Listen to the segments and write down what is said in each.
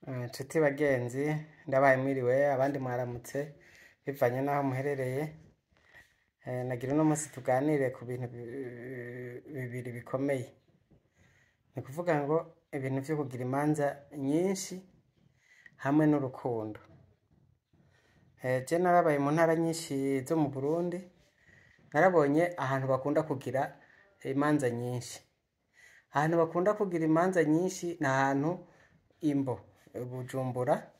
Nshuti bagenzi, ndabaye mwiriwe, abandi mwaramutse bivanye n'aho muherereye. Nagira uno munsi tuganire ku bintu bibiri bikomeye. Ni kuvuga ngo ibintu vyo kugira imanza nyinshi hamwe n'urukundo. Je narabaye mu ntara nyinshi zo mu Burundi, narabonye ahantu bakunda kugira imanza nyinshi. Ahantu bakunda kugira imanza nyinshi ni ahantu Imbo, Bujumbura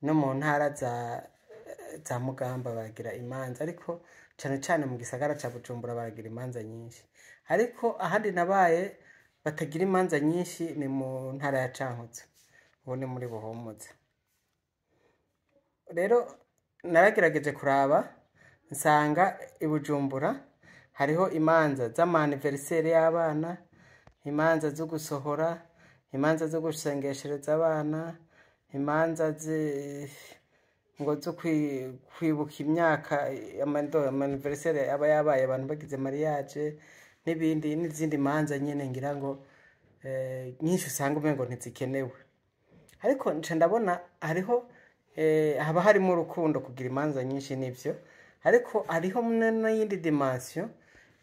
no mu ntara za Mugamba baragira imanza, ariko cane cane mu gisagara ca Bujumbura baragira imanza nyinshi. Ariko ahandi nabaye batagira imanza nyinshi ni mu ntara ya Cankuzo, ubu ni muri Buhumuza. Rero naragerageje kuraba nsanga i Bujumbura hariho imanza z'ama anniversaire y'abana, imanza zo gusohora, imanza zo gusengeshereza abana, imanza ngo zo kwibuka imyaka, ama anniversaire aba yabaye abantu bagize mariage n'ibindi n'izindi manza nyene, ngira ngo nyinshi usanga umengo ntizikenewe. Ariko nca ndabona hariho haba harimo urukundo kugira imanza nyinshi nivyo, ariko hariho n'iyindi dimension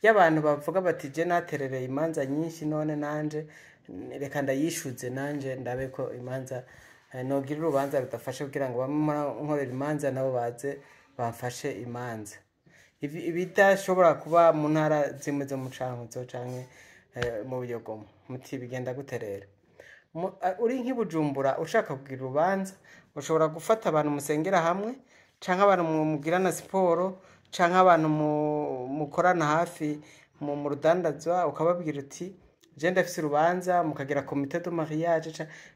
y'abantu bavuga bati: "Je naterereye imanza nyinshi, none nanje reka ndayishuze, nanje ndabe ko imanza nogira urubanza rudafashe kugira ngo bamwe nkorera imanza nabo baze bamfashe imanza." Ibidashobora kuba mu ntara zimwe zo mu Cankuzo canke mu Buyogomo. Muti bigenda gute rero? Uri nk'i Bujumbura ushaka kugira urubanza, ushobora gufata abantu musengera hamwe, canke abantu mugirana siporo, canke abantu mukorana hafi mu rudandazwa, ukababwira uti: "Je ndafise urubanza", mukagira comité de mariage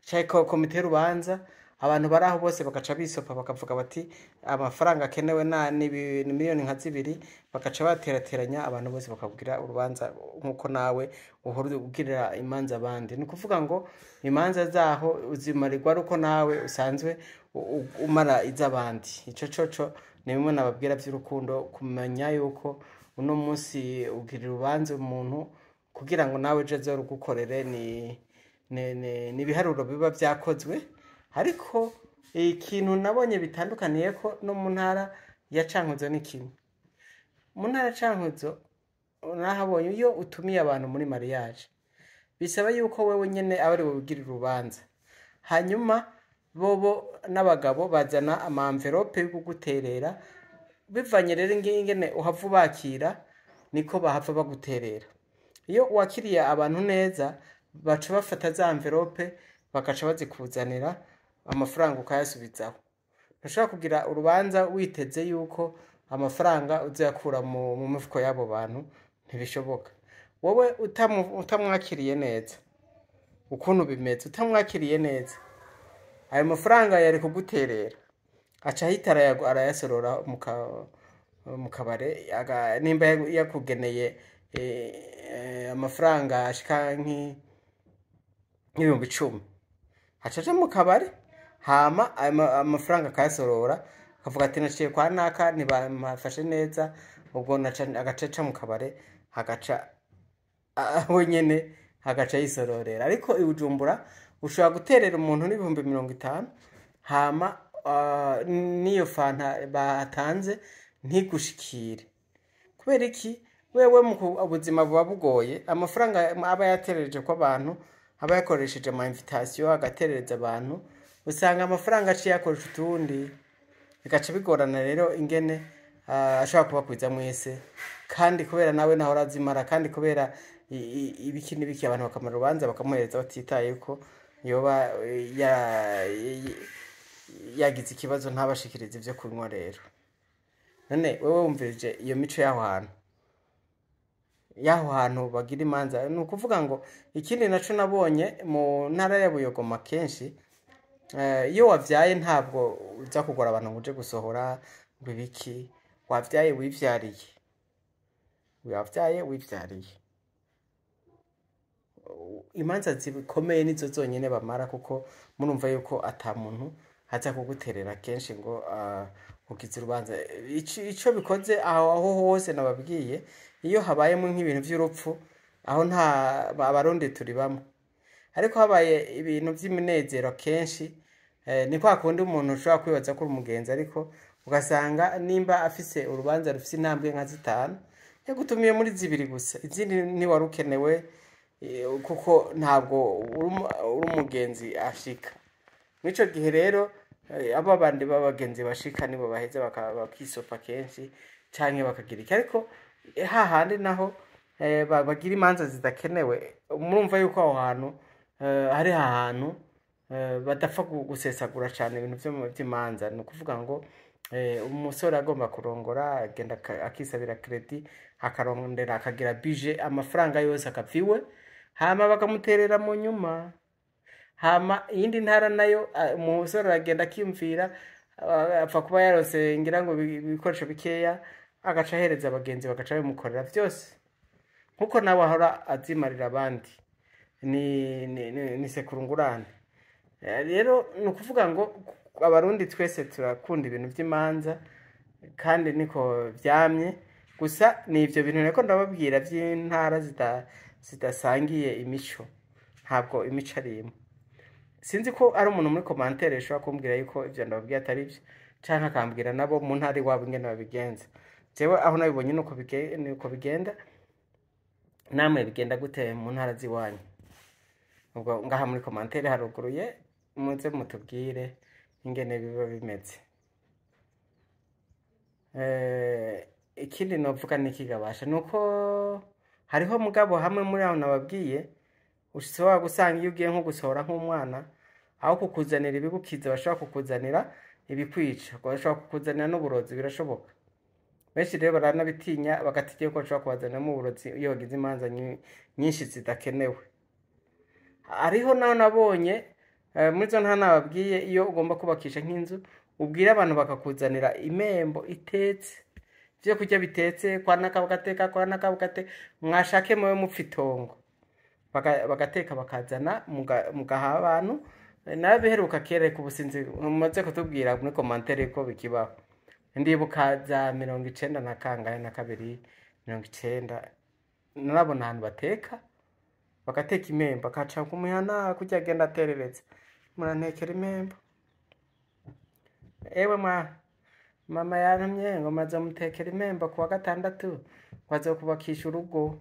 canke comité y'urubanza. Abantu bari aho bose bagaca bisopa, bakavuga bati: "Amafaranga akenewe ni miliyoni nka 2", bagaca baterateranya abantu bose, bakabwira urubanza nk'uko nawe uhora ugirira imanza abandi. Ni ukuvuga ngo imanza zaho uzimarirwa ari uko nawe usanzwe umara iz'abandi. Ico coco ni bimwe nababwira vy'urukundo, kumenya yuko uno munsi ugirira urubanza umuntu kugira ngo nawe ejo azorugukorere. Ni ibiharuro biba vyakozwe. Ariko ikintu nabonye bitandukaniye ko no mu ntara ya Cankuzo ni kimwe. Mu ntara ya Cankuzo nahabonye iyo utumiye abantu muri mariage, bisaba yuko wewe nyene aba ari wowe ugirira urubanza, hanyuma bobo n'abagabo bazana ama enveloppe yo kuguterera. Bivanye rero ingene uhava ubakira, niko bahava baguterera. Iyo wakiriye abantu neza, baca bafata za enveloppe bagaca bazikuzanira, amafaranga ukayasubizaho. Ntushobora kugira urubanza witeze yuko amafaranga uzoyakura mu mifuko y'abo bantu, ntibishoboka. Wowe utamwakiriye neza, ukuntu bimeze, utamwakiriye neza, ayo mafaranga yari kuguterera aca ahita arayasorora mu kabare. Nimba yakugeneye amafaranga ashika nk'ibihumbi 10, aca aja mu kabare, hama ayo amafaranga akayasorora, akavuga ati: "Naciye kwa naka ntibamafashe neza." Ubwo agaca aca mu kabare, agaca we nyene agaca yisororera. Ariko i Bujumbura ushobora guterera umuntu n'ibihumbi 50, hama n'iyo fanta batanze ntigushikire. Kubera iki? Wewe mu ubuzima buba bugoye, amafaranga aba yaterereje ko abantu, aba yakoresheje ama invitation, agaterereza abantu, usanga amafaranga aciye yakoresha utundi, bigaca bigorana rero ingene ashobora kubakwiza mwese, kandi kubera nawe naho azimara, kandi kubera ibiki n'ibiki, abantu bakamara urubanza bakamuhereza batitaye ko yoba yagize ikibazo ntabashikirize ivyo kunywa. Rero none wewe wumvirije iyo mico y'aho hantu bagira imanza. Ni ukuvuga ngo ikindi naco nabonye mu ntara ya Buyogoma, kenshi iyo wavyaye ntabwo uza kugora abantu ngo uje gusohora ngo ibiki. Wavyaye wivyariye, wavyaye wivyariye. Imanza zikomeye nizo zonyene bamara, kuko murumva yuko ata muntu aza kuguterera kenshi ngo ugize urubanza. Ico bikoze aho hose nababwiye, iyo habayemo nk'ibintu vy'urupfu, aho nta Abarundi turi bamwe, ariko habaye ibintu vy'iminezero kenshi. Ni kwa kundi umuntu ushobora kwibaza ko uri umugenzi, ariko ugasanga nimba afise urubanza rufise intambwe nka zitanu, yagutumiye muri zibiri gusa, izindi ntiwari ukenewe, kuko ntabwo uri umugenzi ashika. Mw'ico gihe rero, abo bandi b'abagenzi bashika nibo baheza bakisopa kenshi canke bakagira iki. Ariko hahandi naho bagira imanza zidakenewe, murumva yuko aho hantu hari ahantu badapfa gusesagura cane ibintu vy'imanza. Ni ukuvuga ngo umusore agomba kurongora agenda akisabira crédit, akarondera, akagira budget, amafaranga yose akava iwe, hama bakamuterera mu nyuma. Hama iyindi ntara nayo, umusore aragenda akiyumvira, apfa kuba yaronse ngira ngo ibikoresho bikeya, agaca ahereza abagenzi, bagaca babimukorera vyose nkuko nawe ahora azimarira abandi. Ni sekurungurane. Rero ni ukuvuga ngo Abarundi twese turakunda ibintu vy'imanza, kandi niko vyamye. Gusa ni ivyo bintu nariko ndababwira vy'intara zidasangiye imico. Ntabwo imico ari imwe. Sinzi ko ari umuntu muri commentaire ashobora kumbwira yuko ivyo ndababwiye atari vyo, canke akambwira nabo mu ntara iwabo ingene babigenza. Jewe aho nabibonye nuko bigenda. Namwe bigenda gute mu ntara z'iwanyu? Ubwo ngaha muri commentaire haruguruye, muze mutubwire ingene biba bimeze. Ikindi novuga ni ikigabasha, nuko hariho mugabo hamwe muri aho nababwiye ushobora gusanga iyo ugiye nko gusohora nk'umwana, aho kukuzanira ibigukiza bashobora kukuzanira ibikwica, bashobora kukuzanira n'uburozi, birashoboka. Benshi rero baranabitinya, bagatinya ko bashobora kubazaniramo uburozi iyo bagize imanza nyinshi zidakenewe. Hariho naho nabonye, muri zo ntara nababwiye, iyo ugomba kubakisha nk'inzu, ubwira abantu bakakuzanira imembo itetse, ivyo kurya bitetse, kwa naka bagateka, kwa naka bagateka, mwashake mube mupfa itongo, bagateka bakazana, mugaha abantu. Nabiheruka kera ku businzi, mumaze kutubwira muri commentaire ko bikibaho. Ndibuka za 90 na kangahe na kabiri, 90, narabona ahantu bateka, bagateka imembo, akaca ku mihana kurya agenda aterereza, murantekera imembo, ewe mwa mama yantumye ngo maze mutekera imembo kuwa gatandatu, ngo azokubakisha urugo.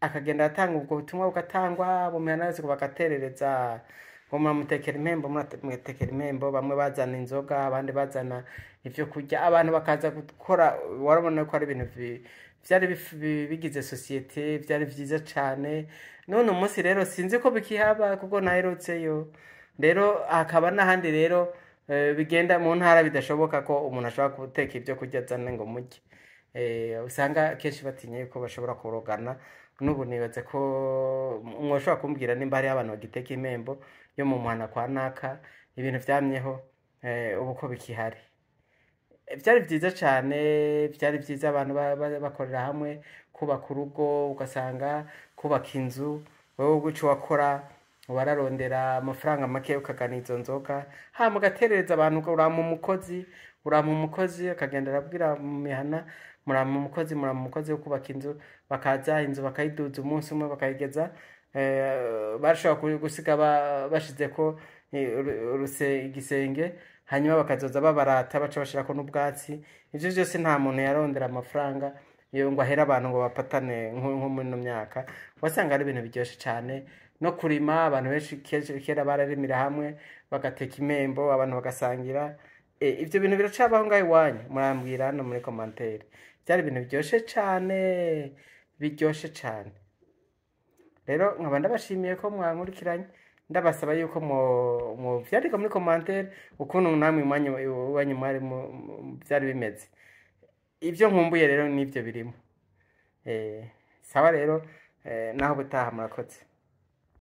Akagenda atanga ubwo butumwa, bugatangwa mu mihana yose, bagaterereza ngo muramutekera impembo, muramutekera impembo. Bamwe bazana inzoga, abandi bazana ivyo kurya, abantu bakaza gukora. Warabona ko ari ibintu vyari bigize société, vyari vyiza cane. None umunsi rero sinzi ko bikihaba, kuko naherutseyo. Rero hakaba n'ahandi rero bigenda mu ntara bidashoboka ko umuntu ashobora guteka ibyo kurya azane ngo murye. Usanga kenshi batinya yuko bashobora kurogana. N'ubu nibaza ko mwoshobora kumbwira nimba hariho abantu bagiteka impembo yo mu muhana kwa naka, ibintu vyamyeho, ubu ko bikihari. Vyari vyiza cane, vyari vyiza, abantu bakorera hamwe kubaka urugo, ugasanga kubaka inzu, wewe guca wakora wararondera amafaranga make, ukagana izo nzoga, hama ugaterereza abantu, urampa umukozi, urampa umukozi, akagenda arabwira mu mihana, murampa umukozi, murampa umukozi wo kubaka inzu. Bakaza, inzu bakayiduza umunsi umwe bakayigeza, bashobora gusiga bashizeko igisenge, hanyuma bakazoza babarata, baca bashirako n'ubwatsi. Ivyo vyose nta muntu yarondera amafaranga iyo ngo ahere abantu ngo bapatane nko muri ino myaka. Wasanga ari ibintu biryoshe cane. No kurima, abantu benshi kera bararimira hamwe, bagateka imembo, abantu bagasangira. Ivyo bintu biracabaho ngaho iwanyu? Murambwira hano muri commentaire. Vyari ibintu biryoshe cane, biryoshe cane. Rero nkaba ndabashimiye ko mwankurikiranye, ndabasaba yuko muvyandika muri commentaire ukuntu namwe iwanyu mwari vyari bimeze. Ivyo nkumbuye rero nivyo birimo. Sawa rero, naho butaha, murakoze.